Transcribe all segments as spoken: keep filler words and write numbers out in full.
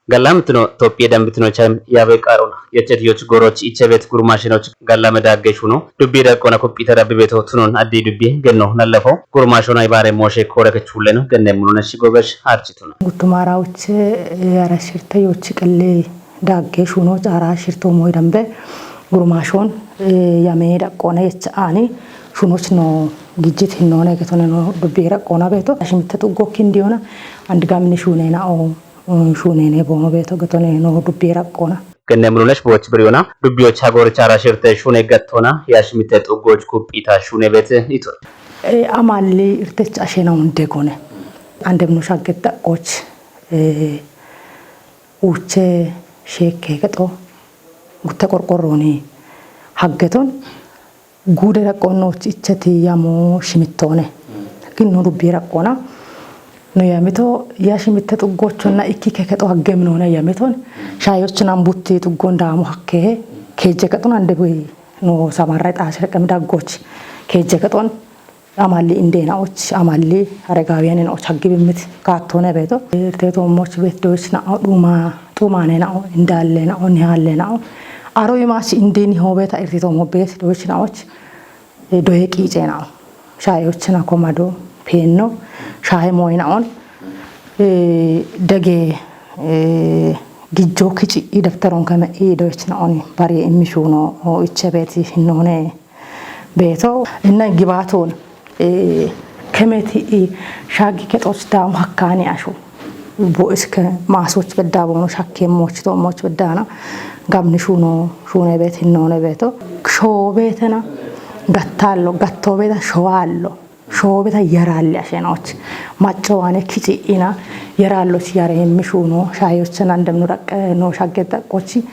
Galla mitino Tophiye dambitino chayim yabe qarona. Yechet yoch goroch ichebet gurmashinoch galla medagge shuno. Dubbi daqqona kuppita dabbi beto tunon addi dubbi genno nallafo. Gurmashona ibare moshe kore ke chulleno genne munona shigobesh harchituna. Guttumara uche yara shirte yochi qelle dagge shuno cara shirto moy dambe gurmashon yame daqqona yech ani shunoch no gijjit hinone getone no dubbi daqqona beto. Ashimte tuggo kindiona and gamni shunena o shunene bono beto getone no dubbi raqqona. Genne mulunesh boch briona dubbiyoch hagor chara shirte shune gattona yashmite tuggoch kuppita shune bete ito. Amalli irtech ashena unde gone andem nu shaggetta qoch uche sheke geto gutte qorqorroni haggeton gude raqqonnoch icheti yamo shimittoone. Kinno dubbi raqqona no yamito ya shimitte xuggochonna ikki kekexo hagge minoone yamiton shayochnan butti xuggon daamo hakke keejje kexon ande buy no samarra xaasire qemi daggoch keejje kexon amalli indeenaoch amalli aregaawiyaaninaoch haggibimmit kaattoone beeto irteetoommoch beet doyich na'o dhuuma xuumaaneenao indaaleenao nihaaleenao aro imaach indiini hoobeeta irtitoommo beet doyich naoch doye qiiceenao shaayochina komado peenno shaahe mooyinaon dege gijjo kici idabtaron kame idoyich naoni bari immishuno iche beeti hinnoone beeto inna gibaatoon kemeti i shaagi kexoch daamo hakkaani ashu bo iske maasoch bedda boono shakke mooch to mooch beddana gamni shuno shune beet hinnoone beeto shoo beetena gattallo gatto beeta showaallo shoobeta yaraalle ashenoch maccowaane kici ina yaraalloch yareemmi shuno shaayochena ndemnu daqqe no shagge daqqochi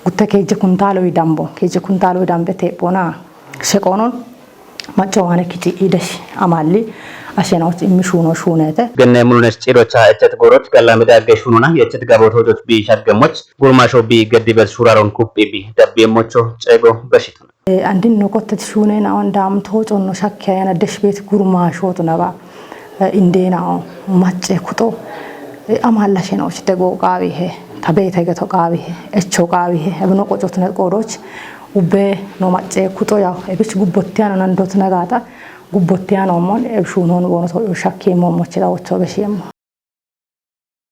gutte keejje kuntaalowi dambo keejje kuntaalowi dambe teephona sheqoonon maccowaane kici idesh amalli ashenoch immi shuno shuneete. Genne mulunesh cirocha echet goroch gallame dagge shunona yechet gabotojoch bi shaggemoch gurmasho bi geddibes shuraron kuphi bi dabbi emmocho ceego beshitona. Andin no kottet shuuneenaon daamtoo conno shakki ayana deshbeet gurmaashootu naba indeenaon macce kuxo amaallasheenoch degoo qaawihe tabeete geto qaawihe echo qaawihe ebino qocotune qoodooch ubbe no macce kuxo yaw ebich gubbottiyaano nandoot nagaata gubbottiyaanoommon ebishuunoon boono to'yo shakkiimmoommochida wochoo beshiemmo.